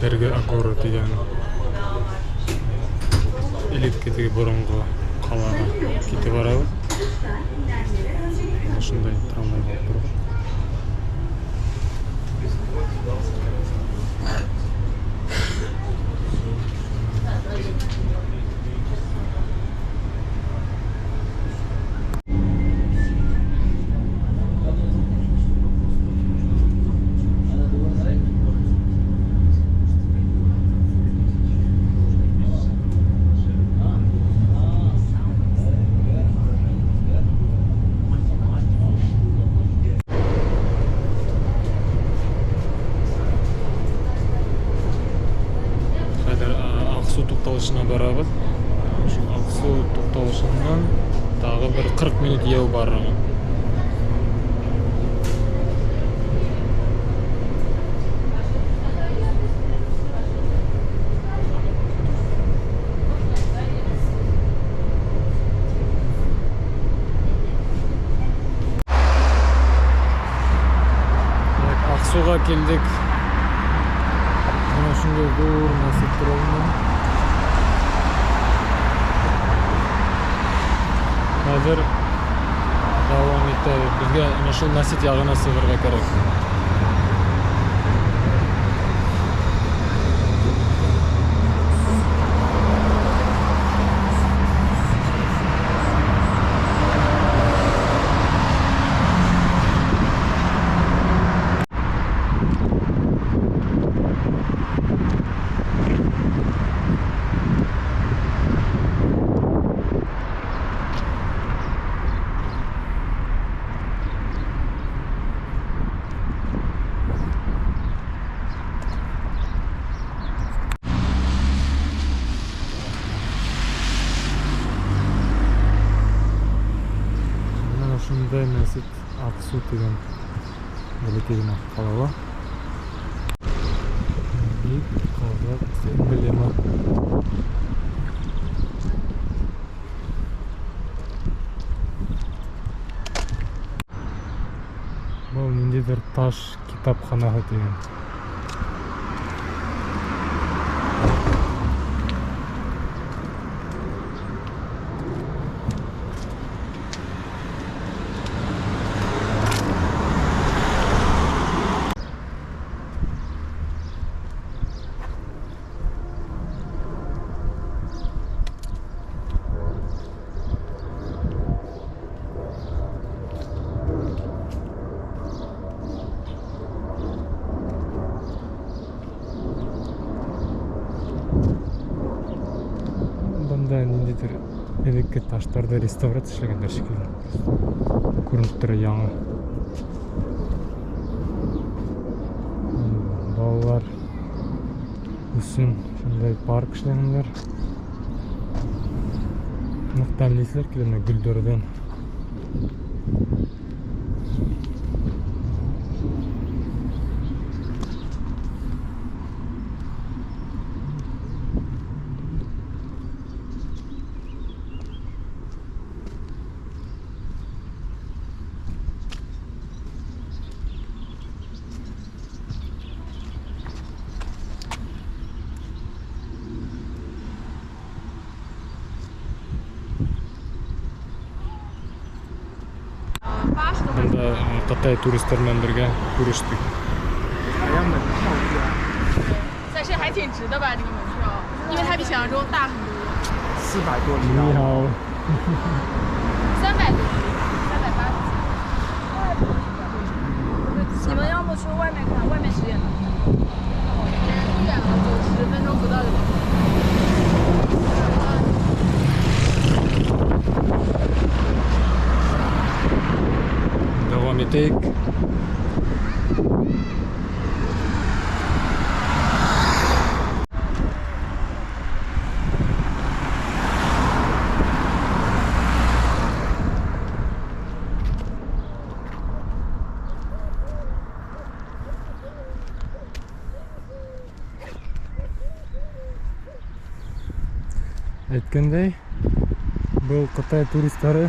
Берге Агора тигән элекке теге боронғо ҡалаға китеп барабыҙ. Ошондай трамвай булып торған. Хәҙер Аҡсыу туҡталышына барабыҙ. Шул Аҡсыу туҡталышынан тағы бер 40 минут йәйәү барырға. Так, Аҡсыуға килдек. Мына ошондай ҙур мәсет тора бында. Хәҙер дауам итәбеҙ. Беҙгә ана шул мәсет яғына сығырға кәрәк. Мына ошондай мәсет Аҡсыу тигән бәләкәй генә ҡалала. Бик ҡыҙыҡ эмблема. Был ниндәйҙер таш китапханаһы тигән. Бында ниндәйҙер элекке таштарҙы реставрация эшләгәндәр шикелле. Күренеп тора яңы. Балалар өсөн шундай парк эшләгәндәр. Ныҡ тәмле еҫләр килә менә гөлдәрҙән. Бында Ҡытай туристар менән бергә күрештек. 但是还挺值的吧，这个门票，因为它比想象中大很多。 400多里。 你好。 300多，380。你们要么去外面看，外面几点呢？不远了，走10分钟不到就到。 Дауам итәйек. Әйткәндәй, был Ҡытай туристары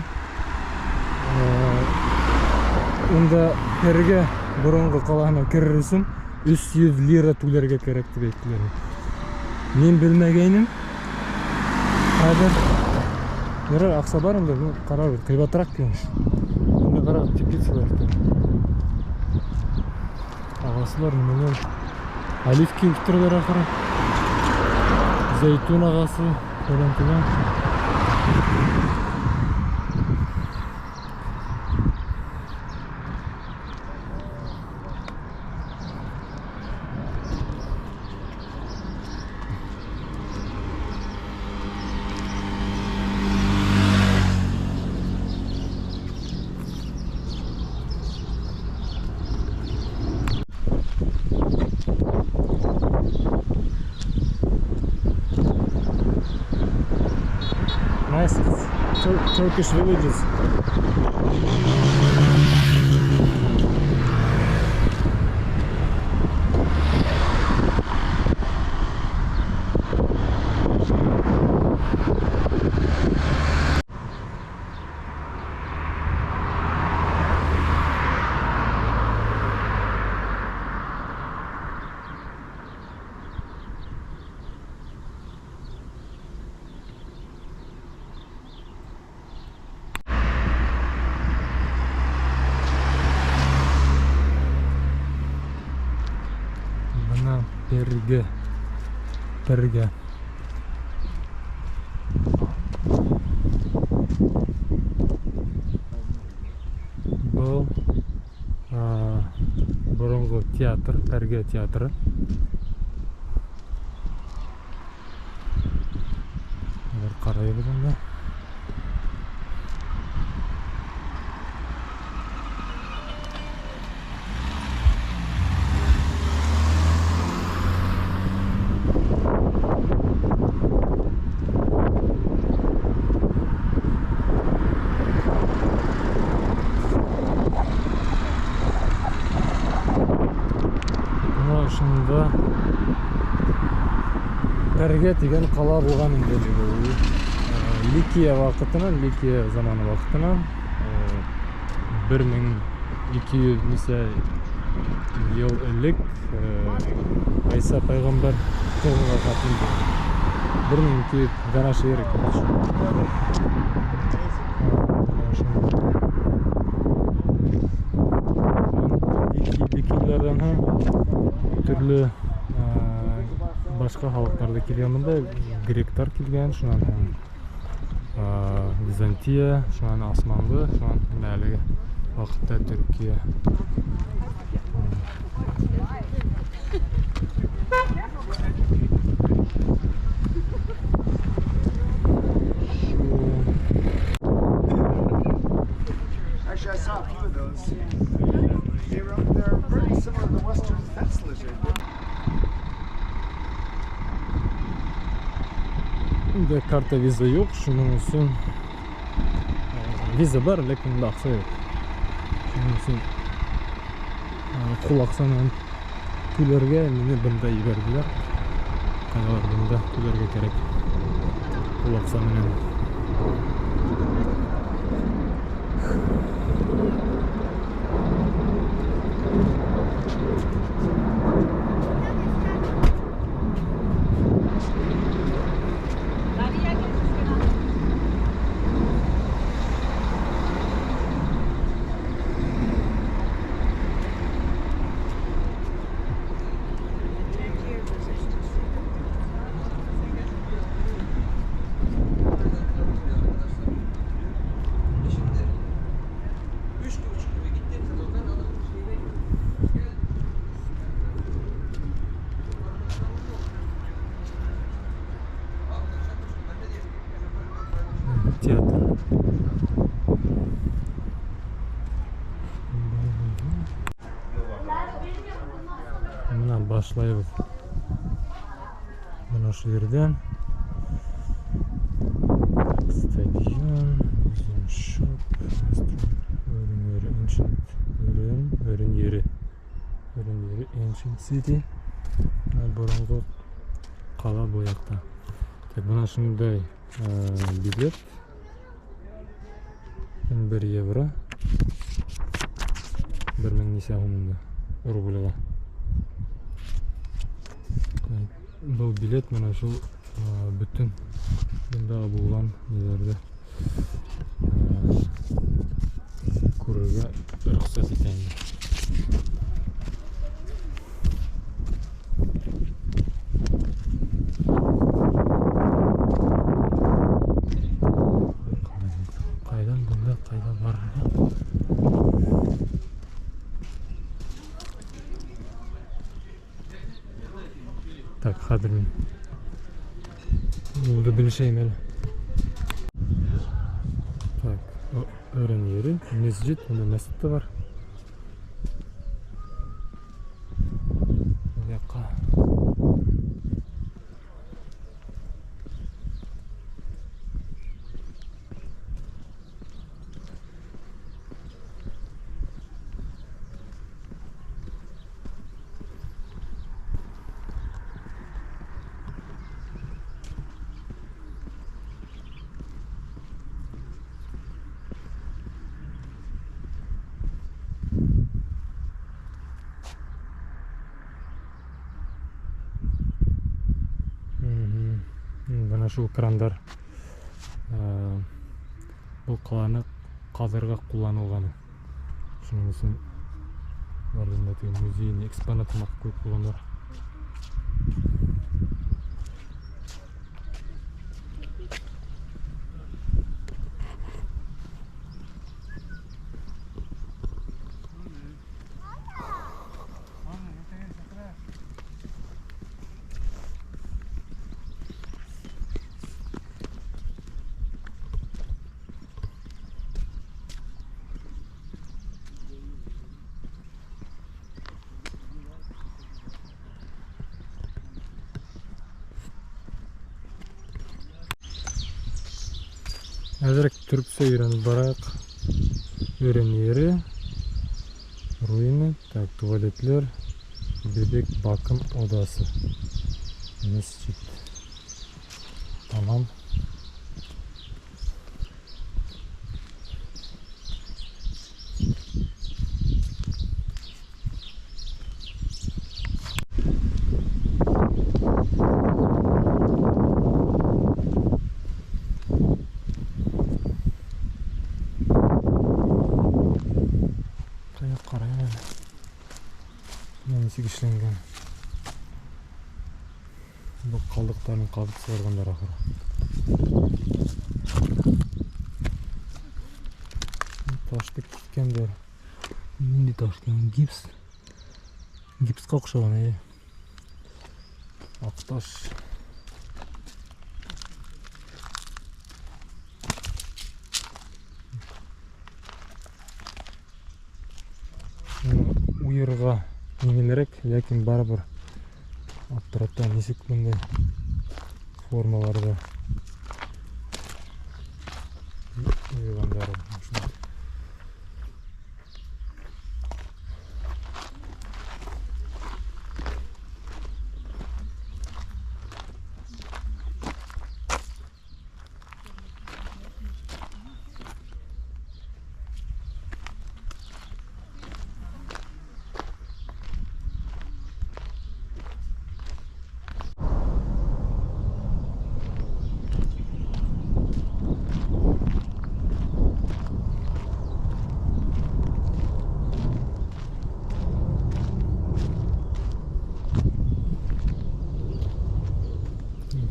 унда Перге боронғо ҡалаһына керер өсөн 300 лира түләргә кәрәк тип әйттеләр. Мин белмәгәйнем. Хәҙер ярар, аҡса бар инде, ну, ҡарарбыҙ, ҡыйбатыраҡ имеш. Бында ҡарағыҙ, теплицалар тора. Ағаслар менән оливки үҫтерәләр ахыры. Зәйтүн ағасы, фәлән төгән. Nice. It's Turkish villages. Бына Перге. Перге. Был боронғо театр, Перге театры. Бер ҡарайбыҙ унда. Бына ошонда Перге тигән ҡала булған инде ул. Ликия ваҡытынан, Ликия заманы ваҡытынан, бер мең ике йөҙ нисә йыл элек, Ғайса пәйғәмбәр тыуғанға хәтлем бер мең ике йөҙ до нашей эры, короче. Ликийларҙан һуң төрлө башҡа халыҡтар ҙа килгән бында, гректар килгән, шунан һуң Византия, шунан Османлы, шунан бына әлеге ваҡытта Төркиә. Actually, I saw a few of those. They're very similar to the Western fence lizard. Унда карта виза юҡ, шуның өсөн виза бар, ләкин унда аҡса юҡ. Шуның өсөн ҡул аҡсанан түләргә мине бында ебәрҙеләр. Ҡайҙалыр бында түләргә кәрәк. Ҡул аҡса менән. Театр. Бына башлайбыҙ. Бына ошо ерҙән. Стадион, шоп, Өрен Ancient, Өрен, Өрен ери. Өрен ери Ancient City. Бына боронғо ҡала был яҡта. Так, бына шундай билет. 11 евро. Бер мең нисә һум инде рубльға. Был билет менән шул бөтөн бында булған ниләрҙе күрергә рөхсәт итә инде. Ҡайҙан бында, ҡайҙа барырға? Так, хәҙер мин юлды белешәйем әле. Так, өрен ере, мәсжид, бында мәсет тә бар. Был яҡҡа. Бына шул крандар, был ҡаланы ҡаҙырға ҡулланылған. Шуның өсөн уларҙың да теге музейный экспонат һымаҡ ҡуйып ҡуйғандар. Әҙерәк төрксә өйрәнеп барайыҡ. Өрен ере, руины, так, туалетлер, бебек бакым odası, mescid. Tamam. Нисек эшләнгән. Был ҡалдыҡтарын ҡаҙып сығарғандар ахыры. Ташты киҫкәндәр. Ниндәй таш икән? Гипс. Гипсҡа оҡшаған, эйе. Аҡ таш. Уйырға еңелерәк, ләкин барыбер аптырата, нисек бындай формаларҙы уйғандар.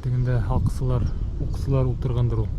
Тегендә һаҡсылар, уҡсылар ултырғандыр ул.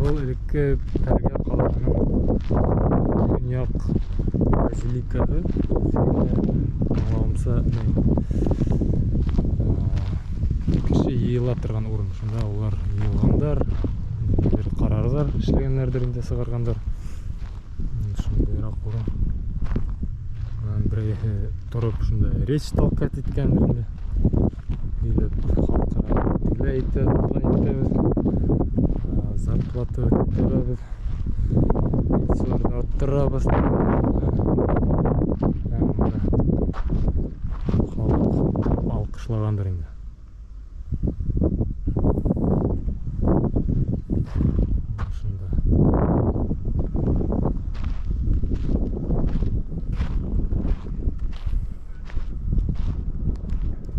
Был элекке Пәргә ҡалаһының көньяҡ Базиликаһы, аңлауымса, кеше йыйыла торған урын. Шунда улар йыйылғандар, ниндәйҙер ҡарарҙар эшләгәндәрҙер инде, сығарғандар. Шундайыраҡ урын. Унан берәйһе тороп шунда речь толкать иткәндер инде. Һөйләп халыҡҡа тегеләй итә, былай итәбеҙ. Зарплата күтәрәбеҙ. Пенсияларҙы арттырабыҙ. Халыҡ алҡышлағандыр инде. Шунда.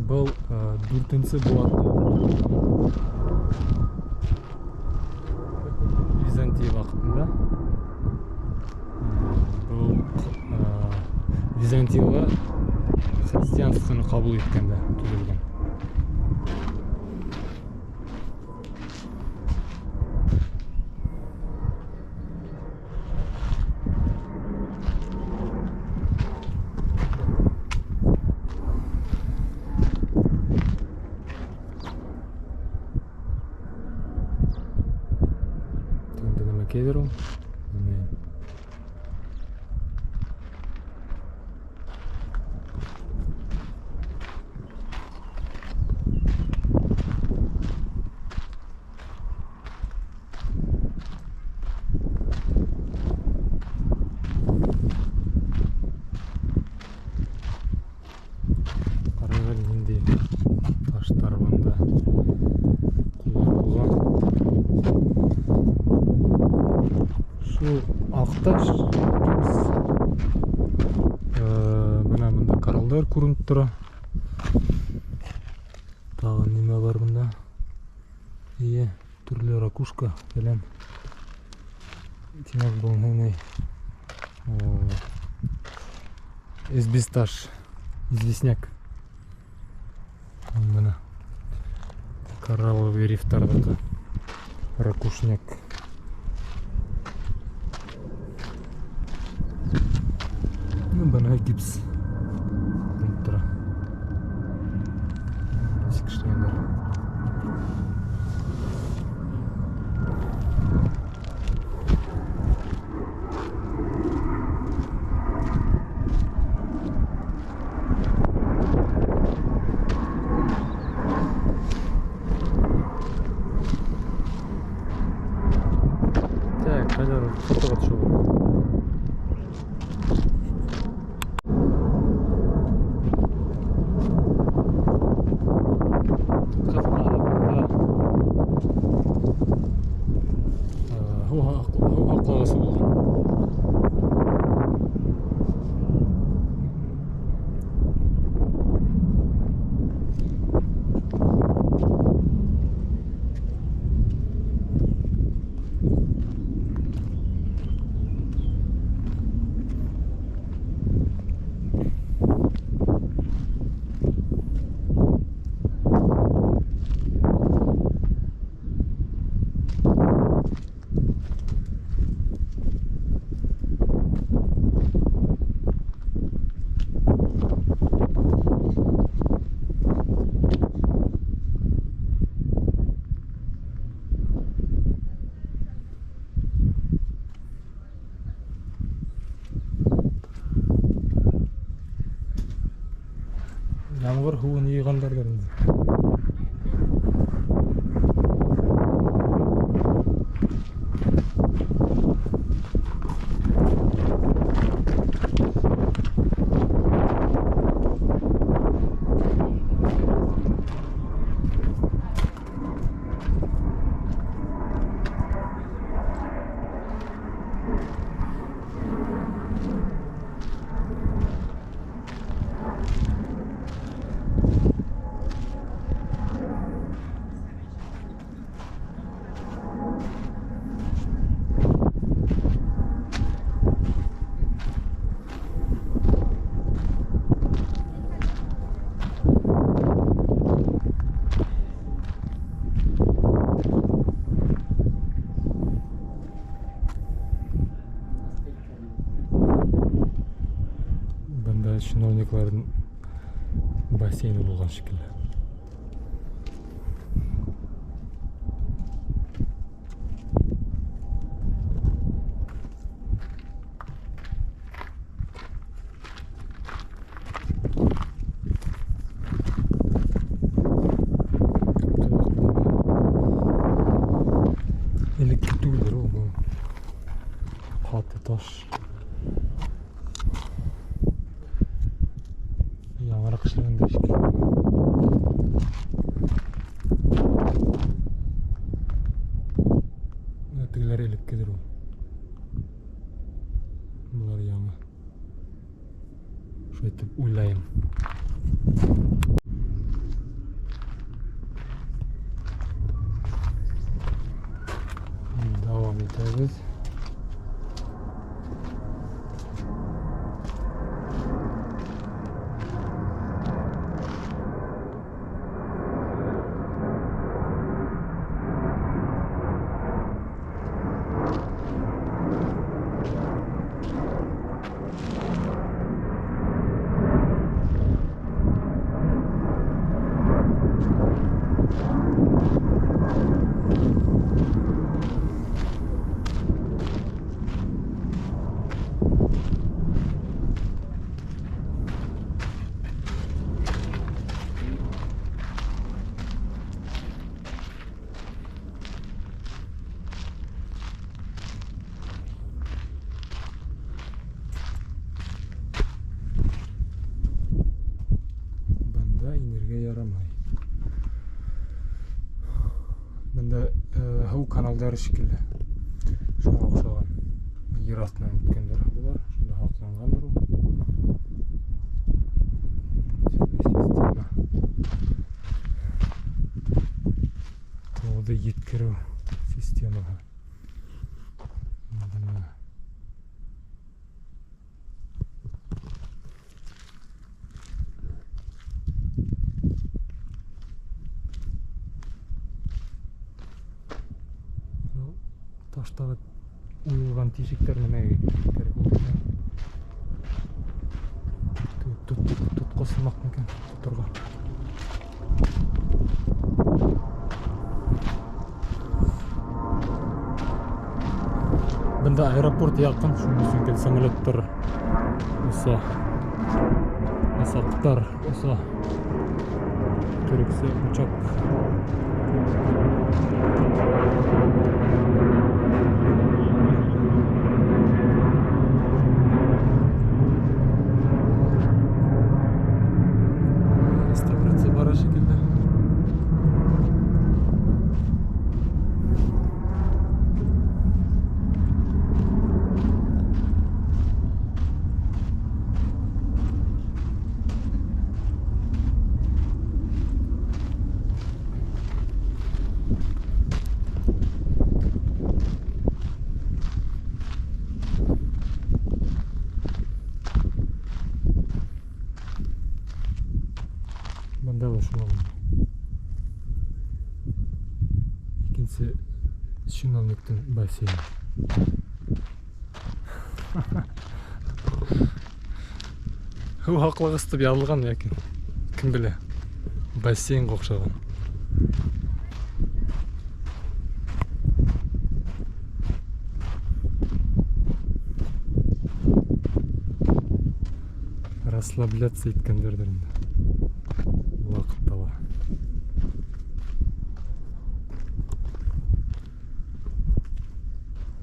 Был дүртенсе быуатта Византия ваҡытында. Был Византияла христианствоны ҡабул иткәндә төҙөлгән. Нәмәкәйҙер ул. Белмәйем. Ҡарағыҙ әле, ниндәй таштар бында ҡулланылған. Шул аҡташ гипс. Бына бында коралдар күренеп тора. Тағы нимә бар бында? Эйе, төрлө ракушка фәлән. Тимәк, был ни? Эсбесташ, известняк. Бына коралловый рифтарҙыҡы ракушняк. Ну, бына гипс күренеп тора. Нисек эшләгәндәр. Так, хәҙер фотоға төшөү. Һыу һаҡлағысы булған. Ямғыр һыуын йыйғандарҙыр инде. Чиновникларҙың бассейны булған шикелле. Элекке түгелдер ул, был ҡаты таш. Яңыраҡ эшләгәндер шикелле. Менә тегеләр элеккедер ул. Былар яңы. Шулай итеп уйлайым. Дауам итәбеҙ. Бында инергә ярамай. Бында һыу каналдары шикелле. Шуңа оҡшаған. Ер аҫтынан үткәндер былар, шунда һаҡланғандыр ул. Система. Һыуҙы еткереү системаһы. Бына. Таштағы уйылған тишектәр нимәгә кәрәк булды икән? Тотҡос һымаҡ микән тоторға? Бында аэропорт яҡын, шуның өсөн гел самолеттар оса, асаҡтар оса. Төрөксә учак. Реставрация бара шикелле. Бында ла шулай. Икенсе чиновниктың бассейны. Һыу һаҡлағыс тип яҙылған, ләкин кем белә, бассейнға оҡшаған. Расслабляться иткәндәрҙер инде. Ваҡытта ла.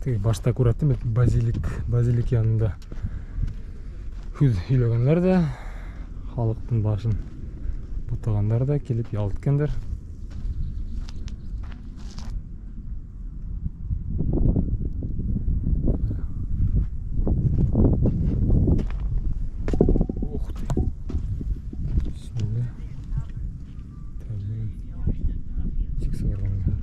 Теге башта күрәттем бит, базилик янында һүҙ һөйләгәндәр ҙә, халыҡтың башын бутағандар ҙа килеп ял иткәндәр. Ух ты. Бисмилла. Нисек сығарған икән?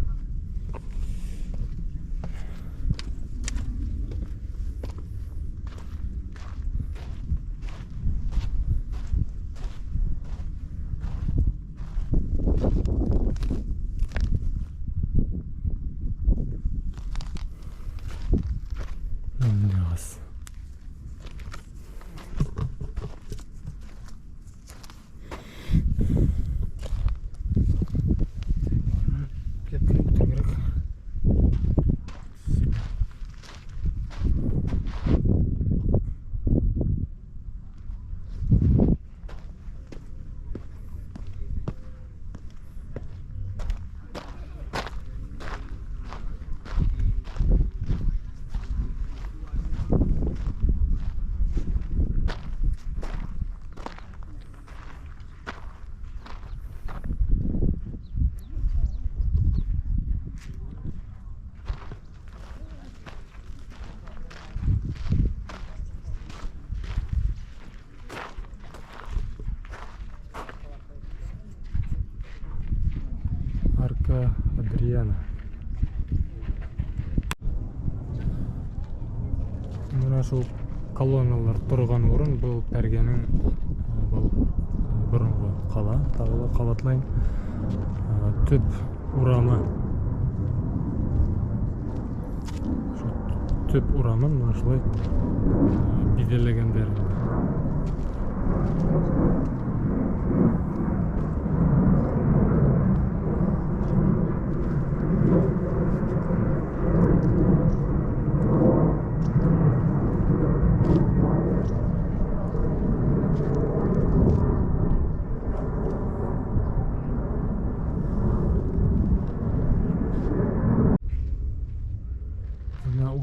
Менә шул колонналар торған урын был Пәргәнең был боронғо ҡала, тағы ла ҡабатлайым. Төп урамы. Шул төп урамын менә шулай биҙәләгәндәр.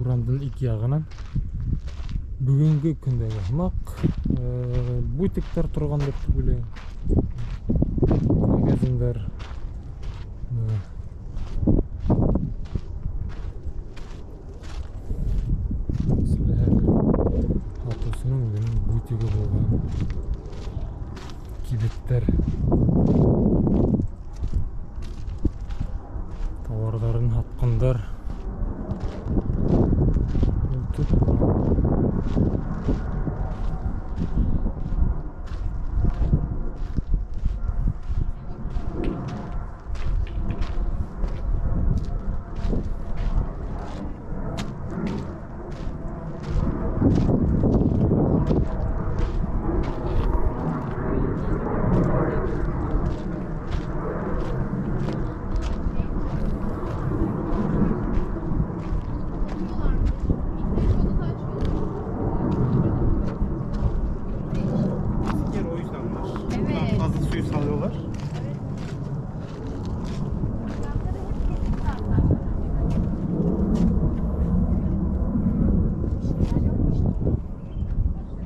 Урамдың ике яғынан бөгөнгө көндәге һымаҡ бутиктар торған дип уйлайым. Магазиндар. Һатыусының үҙенең бутигы булған. Кибеттәр. Тауарҙарын һатҡандар.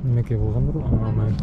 Нимәкәй булғандыр ул, аңламайым.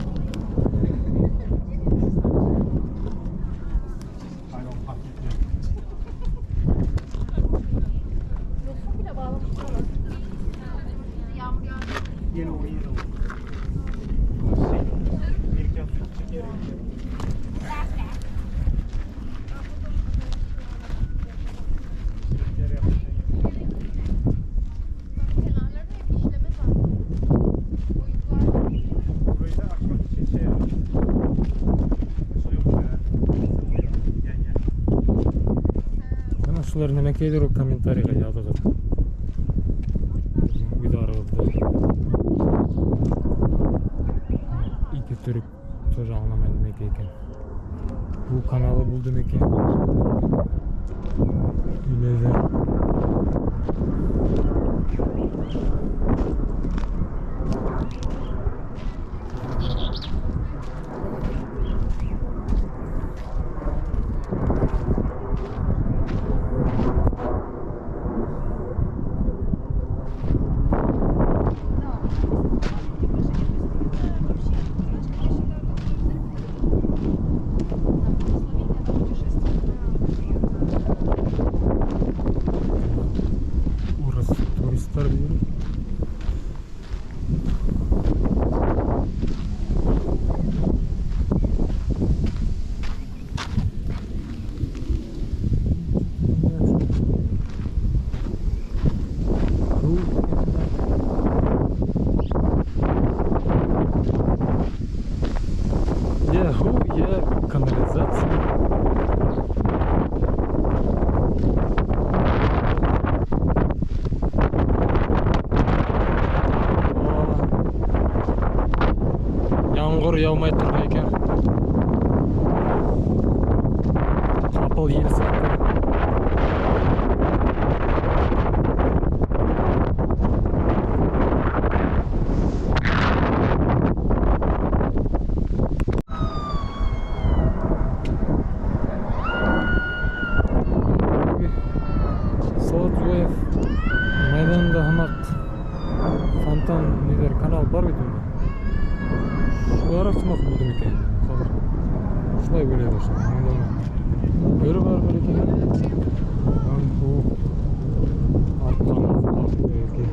Шулар нәмәкәйҙер ул комментарийға яҙығыҙ. Беҙҙең уйҙарығыҙҙы. Ике төрөк тоже аңламай нәмәкәй икән. Бу каналы булды микән? Һөйләйҙәр. Канализация. Ямғыр яумай торған икән. Ҡапыл ел сыҡты. Майҙанда һымаҡ фонтан ниҙәр канал бар бит инде. Шулараҡ һымаҡ булды микән? Хәҙер шулай уйлай башланым. Бер бар бер икән. Арттан бәлки.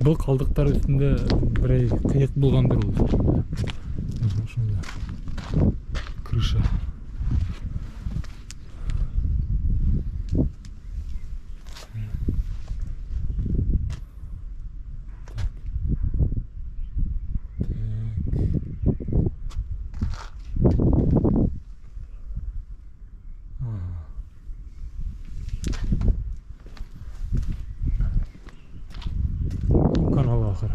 Был ҡалдыҡтар өҫтөндә берәй ҡыйыҡ булғандыр ул. Шунда. Крыша. Канал ахыр.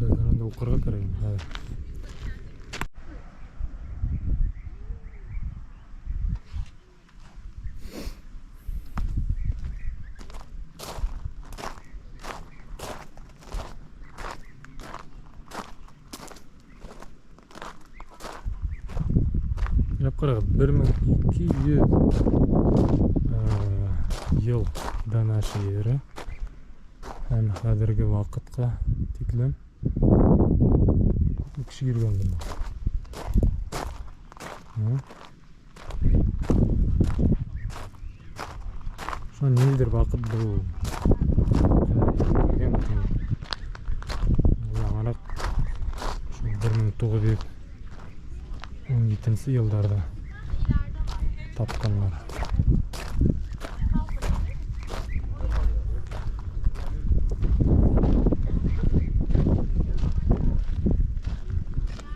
Так, анда уҡырға кәрәк. Ҡарағыҙ, 1200 йыл до нашей эры һәм хәҙерге ваҡытҡа тиклем күпме кеше йөрөгән бында. Шунан ниндәйҙер ваҡыт был яңыраҡ шул 1917 йылдарҙа тапҡандар.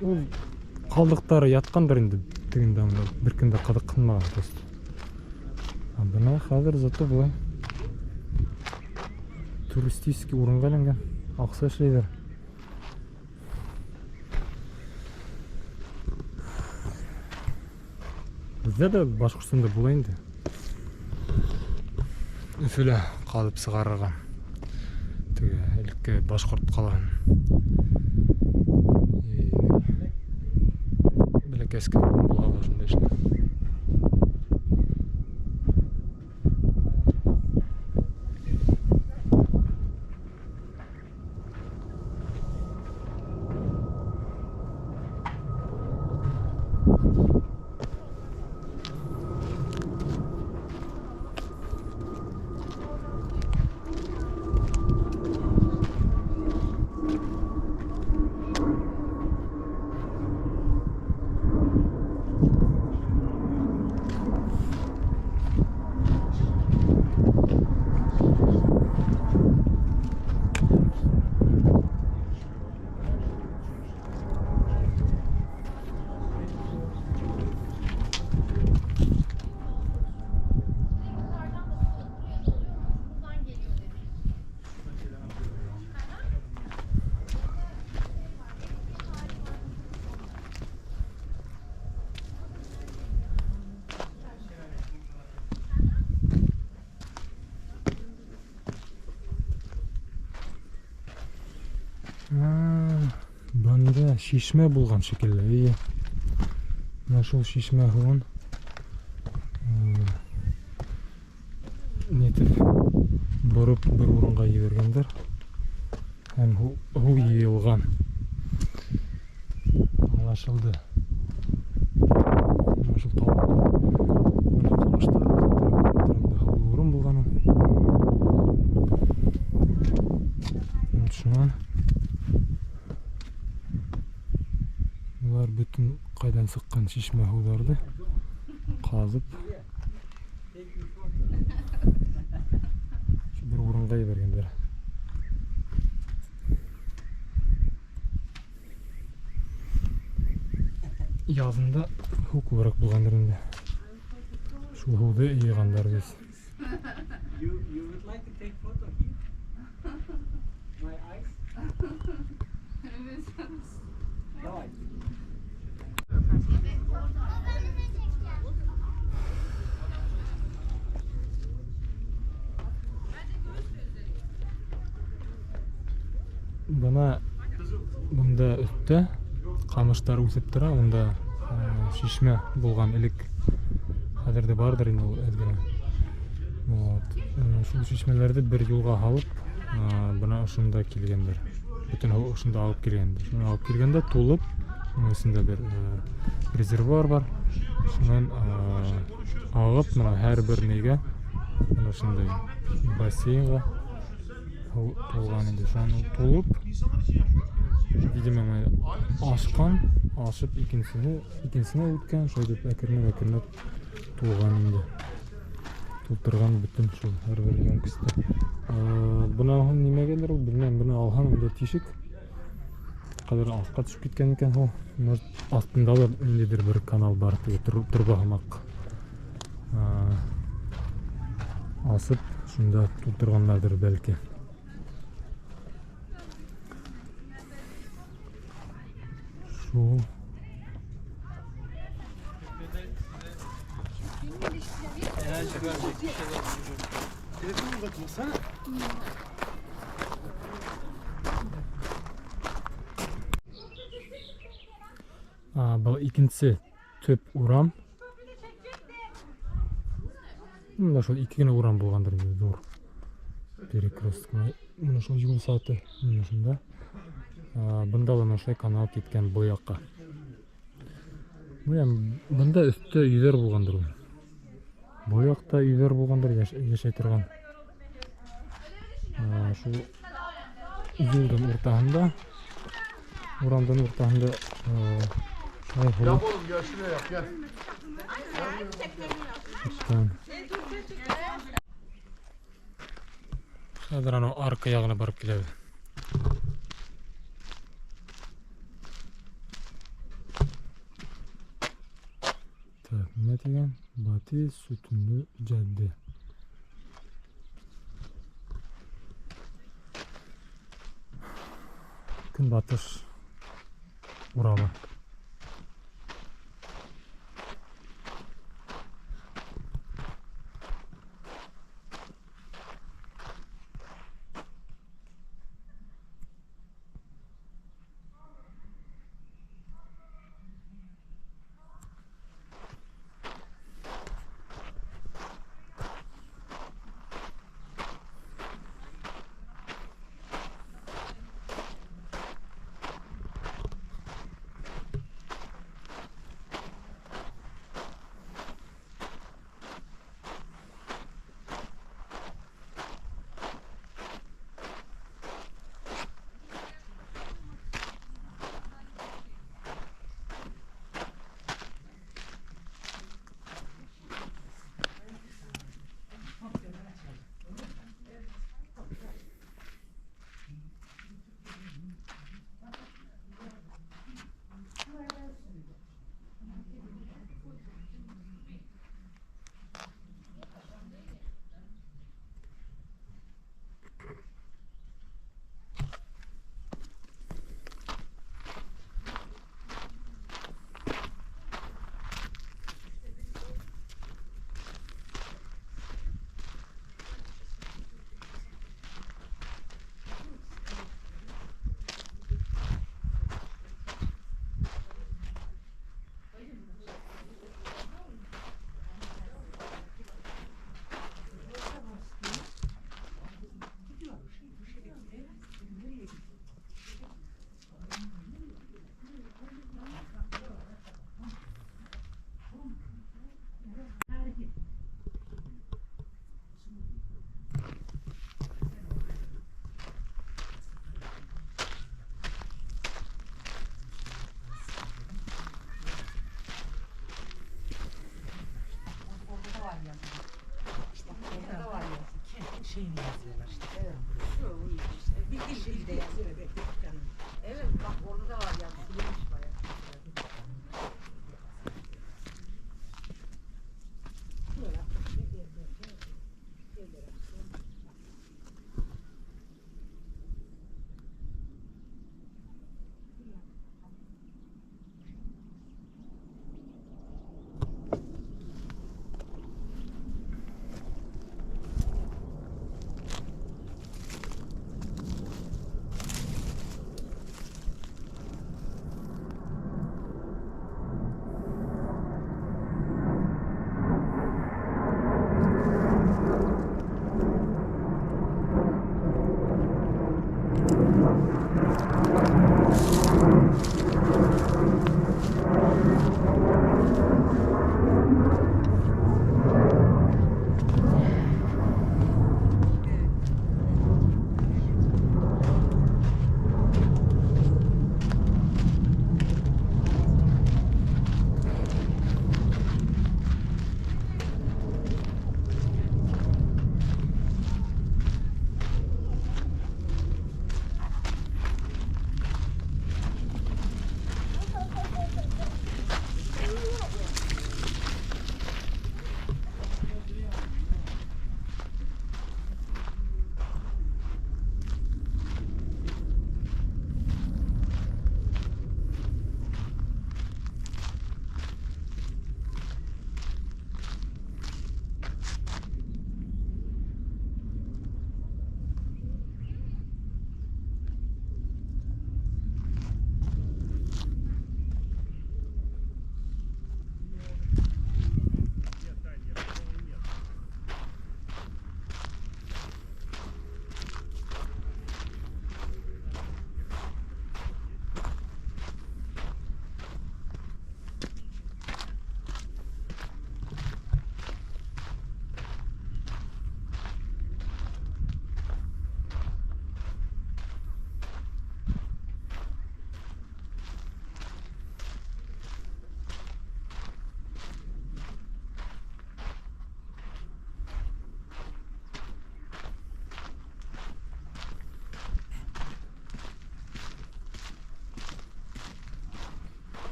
Ул ҡалдыҡтары ятҡандыр инде тегендә унда, бер кем дә ҡыҙыҡһынмаған просто. А бына хәҙер зато былай туристический урынға әйләнгән, аҡса эшләйҙәр. Беҙҙә лә Башҡортостанда була инде. Өфөлә ҡалып сығарырға. Теге элекке башҡорт ҡалаһын. Бәләкәс кенә була ла шунда эшләй. Бында шишмә булған шикелле. Эйе. Менә шул шишмә һыуын нитеп бороп бер урынға ебәргәндәр. Һәм һыу йыйылған. Аңлашылды. Менә шул тау. Менә ҡамыштар һыулы урын булған ул. Шунан улар бөтөн ҡайҙан сыҡҡан шишмә һыуҙарҙы ҡаҙып бер урынға ебәргәндәр. Яҙында һыу күберәк булғандыр инде. Шул һыуҙы йыйғандар беҙ. You would like to take photo here? My eyes? Давай. Бына бында өҫтә ҡамыштар үҫеп тора, унда шишмә булған элек. Хәҙер ҙә барҙыр инде ул әҙ генә. Вот. Шул шишмәләрҙе бер юлға һалып, бына ошонда килгәндәр. Бөтөн һыу ошонда ағып килгән. Шунан ағып килгәндә тулып, уның эсендә бер резервуар бар. Шунан ағып, мына һәр бер нигә, мына ошондай бассейнға һыу тулған инде. Шунан ул тулып, видимо, ашҡан, ашып икенсеһенә үткән, шулай итеп әкренләп тулған инде. Тултырған бөтөн шул һәр бер емкосты. Бына һуң нимәгәлер ул, белмәйем, быны алһаң унда тишек. Ҡәҙер аҫҡа төшөп киткән икән һыу. Может, аҫтында ла ниндәйҙер бер канал бар, теге торба һымаҡ. Асып, шунда тултырғандарҙыр бәлки. Шул. Был икенсе төп урам. Мына шул ике генә урам булғандыр инде, ҙур перекресток. Мына шул юл саты, мына шунда. Бында ла мына шулай канал киткән был яҡҡа. Бына бында өҫтә өйҙәр булғандыр ул. Был яҡта өйҙәр булғандыр, йәшәй торған. Шул юлдың уртаһында, урамдың уртаһында, шулай һыу. Yap oğlum, gel şuraya yap, gel. Үткән. Хәҙер анау арка яғына барып киләбеҙ. Так, нимә тигән? Бати Sütunlu Cadde. Көнбатыш урамы. Şeyini yazıyorlar işte. Evet. Bilgi de yazıyor. Evet bak orada da var yani. Silinmiş bayağı.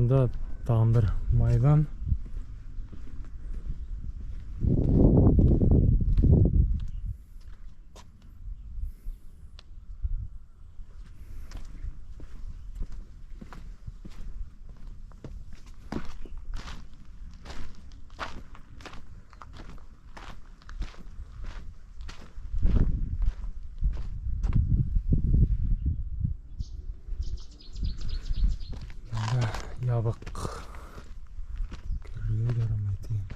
Бында тағын бер майҙан. Ябыҡ керергә ярамай тигән.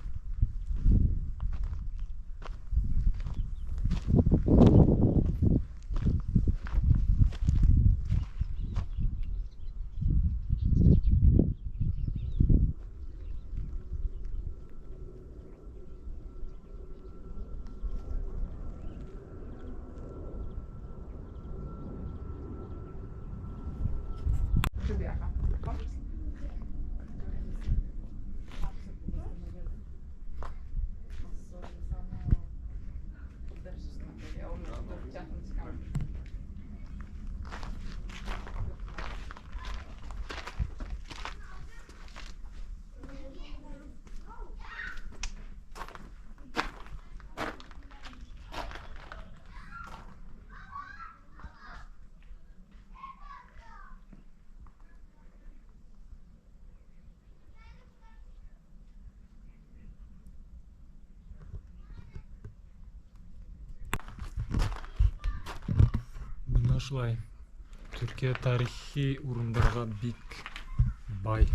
Шулай Төркиә тарихи урындарға бик бай.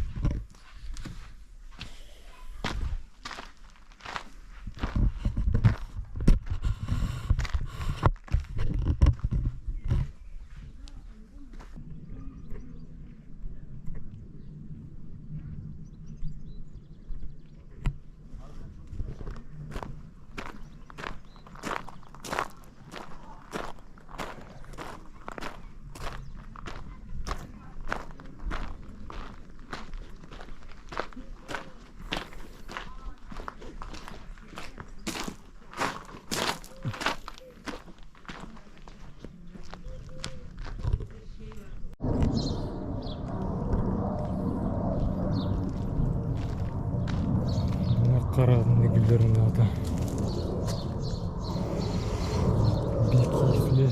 Ҡарағын гөлдәрен ята. Бик кәйефле.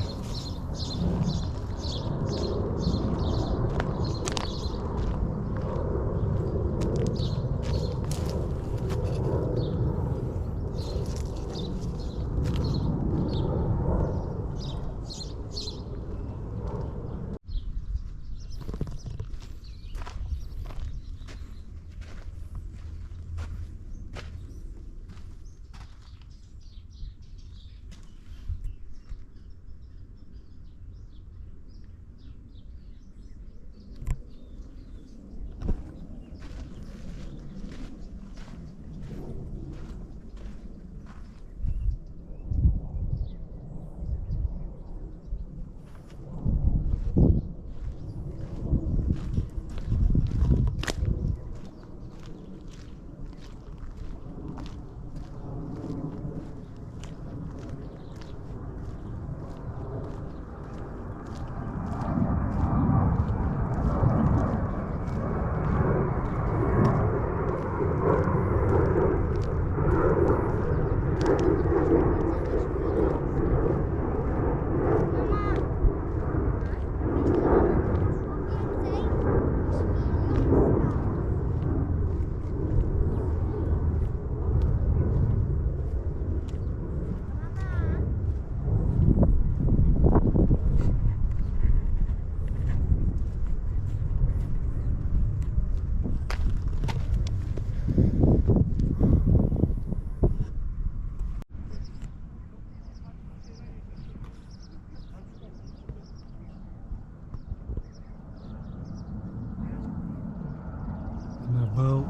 Был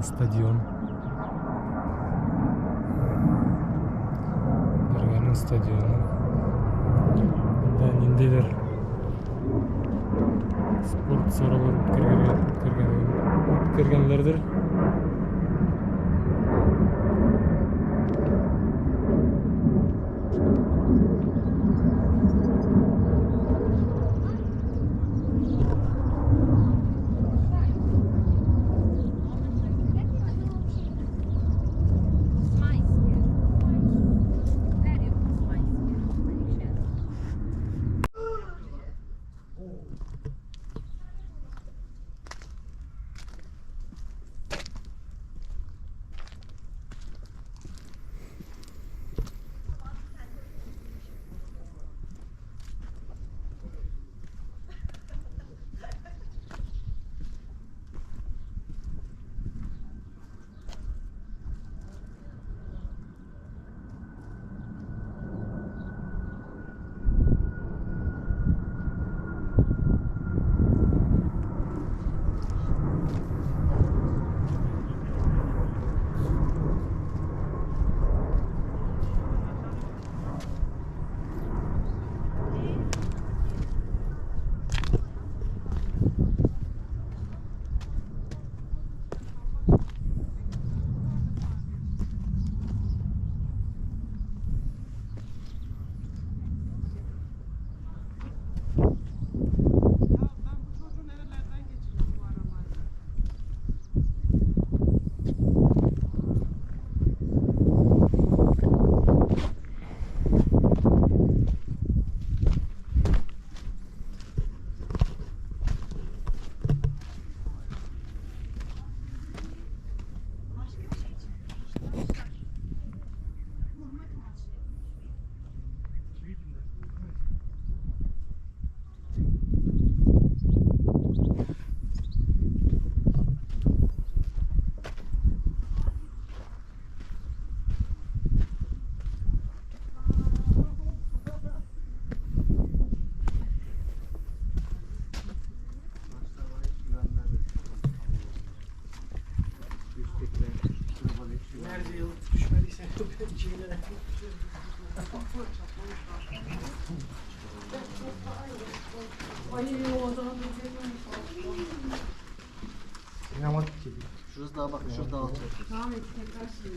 стадион. Дәргәнең стадионы. Бында ниндәйҙер спорт саралары үткәргәндәрҙер. Şurası daha bak, şurası daha alçak. Tamam tekrar şey.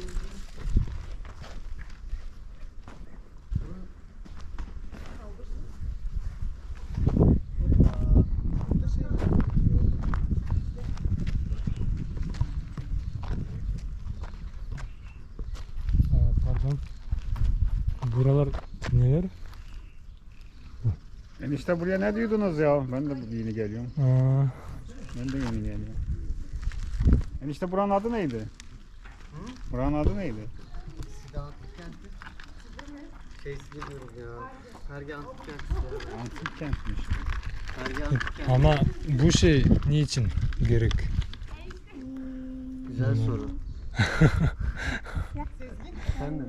Pardon. Buralar neler? Enişte buraya ne diyordunuz ya? Ben de yeni geliyorum. Aa, Ben de yeni geliyorum. Enişte buranın adı neydi? Hı? Buranın adı neydi? Side Antik Kenti. Şey Side diyorum ya. Perge Antik Kenti. Antik kentmiş. Perge Antik Kenti. ama bu şey niçin gerek? Güzel soru. Efendim?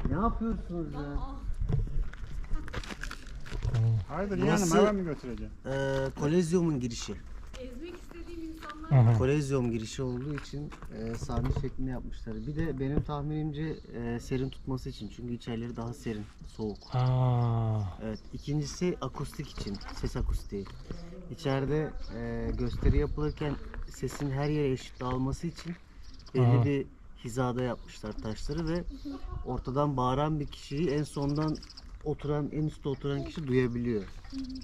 Ne yapıyorsunuz ya? Hayırdır yeğenim Burası- eve mi götüreceğim? Kolezyumun girişi. Ezmek istediğim insanlar Aha. Kolezyum girişi olduğu için sarnıç şeklinde yapmışlar. Bir de benim tahminimce serin tutması için. Çünkü içerileri daha serin, soğuk. Aa, Evet. İkincisi akustik için, ses akustiği. İçeride gösteri yapılırken sesin her yere eşit dağılması için belli Aha. bir hizada yapmışlar taşları ve ortadan bağıran bir kişiyi en sondan oturan, en üstte oturan kişi duyabiliyor.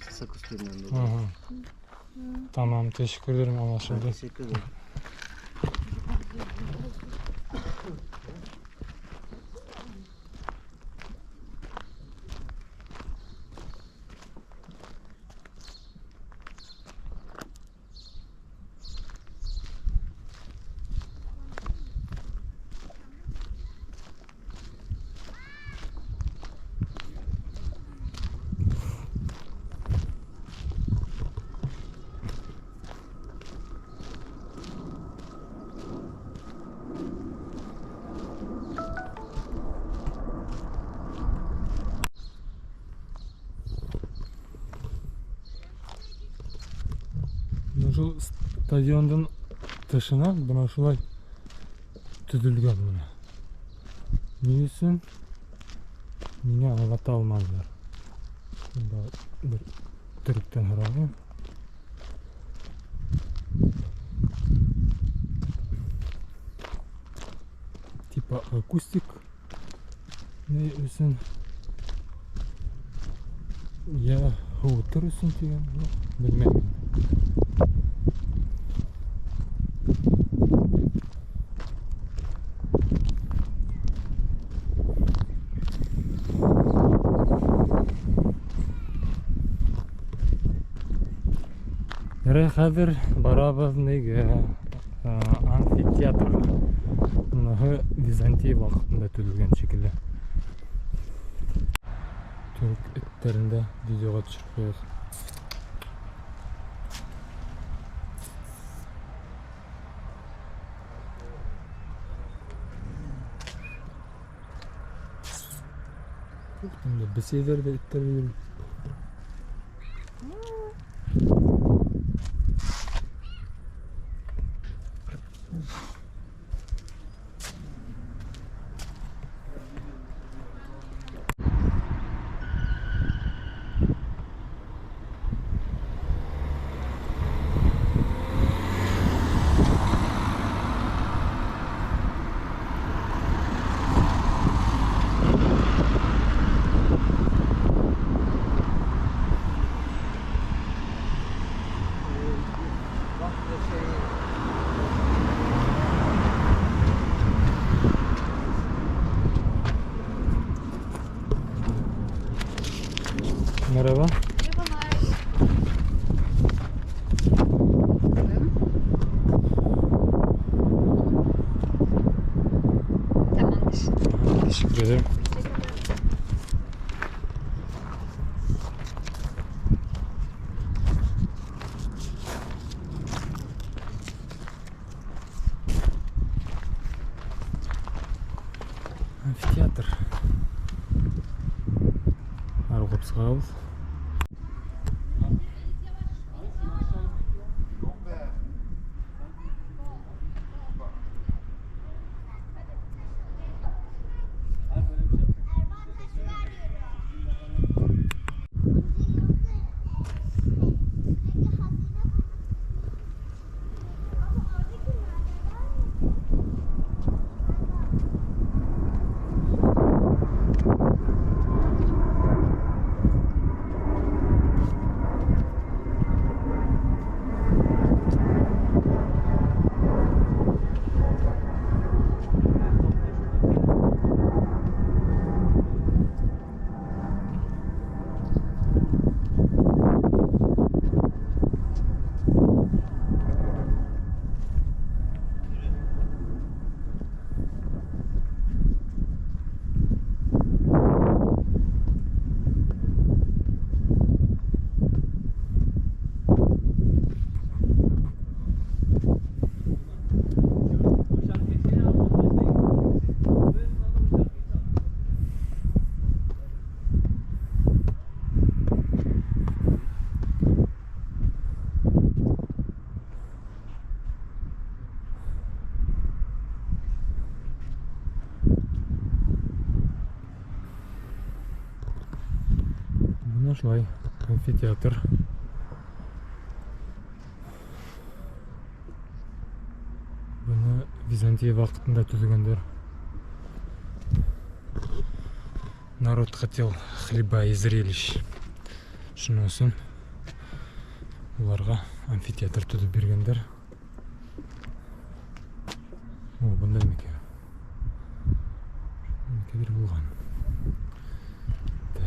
Ses akustiğinden dolayı. aha. Tamam, teşekkür ederim, Ben anlaşıldı. teşekkür ederim. Менә шул стадиондың тышына менә шулай төҙөлгән менә. Ни өсөн? Миңә аңлата алмадылар. Бында бер төрөктән һорайым. Типа акустик ни өсөн? Я һыуытыр өсөн тигән, ну, белмәйем. Ярай, хәҙер барабыҙ нигә? Амфитеатрға. Быныһы Византия ваҡытында төҙөлгән шикелле. Төрөк эттәрен дә видеоға төшөрөп ҡуйығыҙ. Инде бесәйҙәр ҙә эттәр ҙә йөрөй. Merhaba. Merhabalar. Tamamdır. Teşekkür ederim. Амфитеатр. Ары сығабыҙ. Бына шулай амфитеатр. Быны Византия ваҡытында төҙөгәндәр. Народ хотел хлеба и зрелищ. Шуның өсөн уларға амфитеатр төҙөп биргәндәр. О, бында нимәкәй? Нимәкәйҙер булған. Так.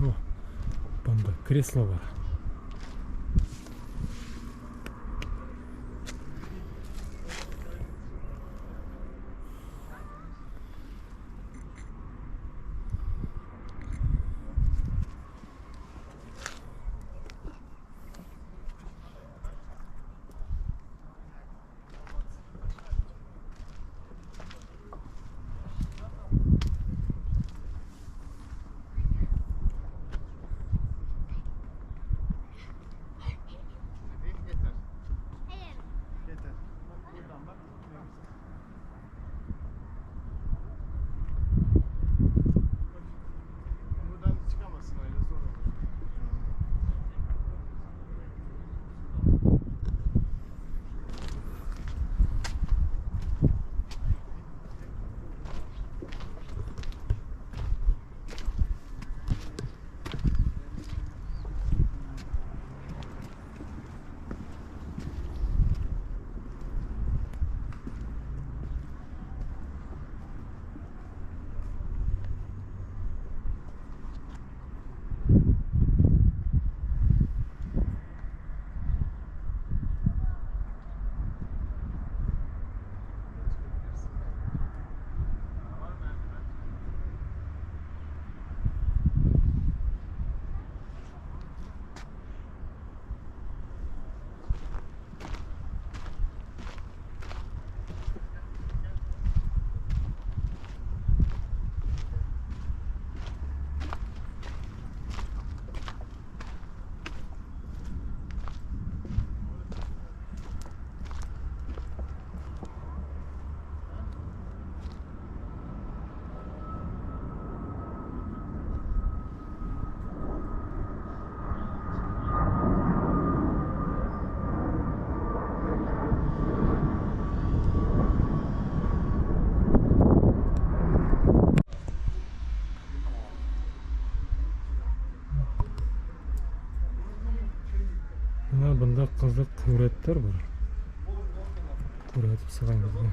О, бында кресло бар. Yeter. Bak buradan bak. Ne güzel. Buradan çıkamazsın öyle zor olur. Çıkabilirsin. Var merdiven. Бына бында ҡыҙыҡ һүрәттәр бар. Күрһәтеп сығайым һеҙгә.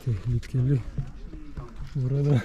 Tehlikeli burada.